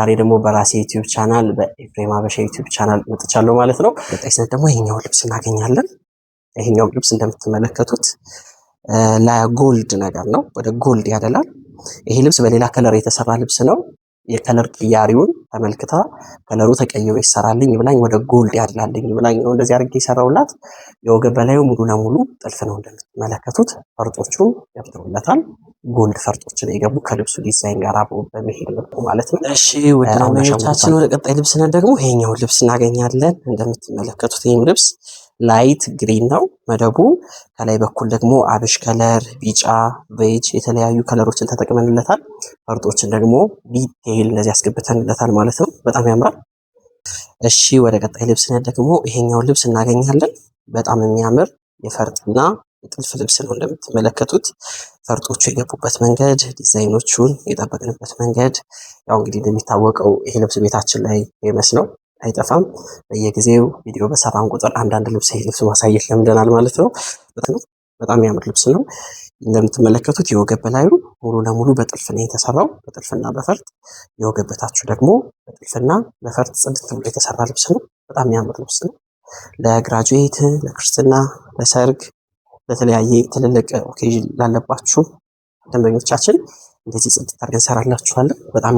ዛሬ ደግሞ በራሴ YouTube channel፣ በኤፍሬም ሀበሻ YouTube channel መጥቻለሁ ማለት ነው። ቀጣይ ስነት ደግሞ ይሄኛውን ልብስ እናገኛለን። ይሄኛው ልብስ እንደምትመለከቱት ለ gold ነገር ነው፣ ወደ gold ያደላል። ይሄ ልብስ በሌላ color የተሰራ ልብስ ነው። የ color ቅያሪውን ተመልክታ color ኡ ተቀይሮ ይሰራልኝ ብላኝ፣ ወደ gold ያድላልኝ ብላኝ ነው እንደዚህ አድርጌ የሰራውላት። የወገብ በላዩ ሙሉ ለሙሉ ጥልፍ ነው እንደምትመለከቱት፣ ፈርጦቹ ገብተውለታል። Gold ፈርጦችን የገቡ ከልብሱ ዲዛይን ጋር አብሮ በመሄድ መልኩ ማለት ነው። እሺ ውድ ደንበኞቻችን፣ ወደ ቀጣይ ልብስ ነን ደግሞ ይሄኛውን ልብስ እናገኛለን። እንደምትመለከቱት ይህም ልብስ light green ነው መደቡ። ከላይ በኩል ደግሞ አብሽ color፣ ቢጫ፣ beige የተለያዩ color ኦችን ተጠቅመንለታል። ፈርጦችን ደግሞ detail እንደዚህ አስገብተንለታል ማለት ነው። በጣም ያምራል። እሺ ወደ ቀጣይ ልብስ ነን ደግሞ ይሄኛውን ልብስ እናገኛለን። በጣም የሚያምር የፈርጥና የጥልፍ ልብስ ነው። እንደምትመለከቱት ፈርጦቹ የገቡበት መንገድ፣ ዲዛይኖቹን የጠበቅንበት መንገድ፣ ያው እንግዲህ እንደሚታወቀው ይሄ ልብስ ቤታችን ላይ famous ነው፣ አይጠፋም። በየጊዜው ቪዲዮ በሰራን ቁጥር አንዳንድ ልብስ ይሄ ልብስ ማሳየት ለምደናል ማለት ነው። በጣም የሚያምር ልብስ ነው። እንደምትመለከቱት የወገብ በላዩ ሙሉ ለሙሉ በጥልፍ ነው የተሰራው፣ በጥልፍና በፈርጥ። የወገብ በታቹ ደግሞ በጥልፍና በፈርጥ ጽድት ብሎ የተሰራ ልብስ ነው። በጣም የሚያምር ልብስ ነው። ለ graduate፣ ለክርስትና፣ ለሰርግ፣ ለተለያየ ትልልቅ occasion ላለባችሁ ደንበኞቻችን እንደዚህ ጽድት አድርገን እንሰራላችኋለን። በጣም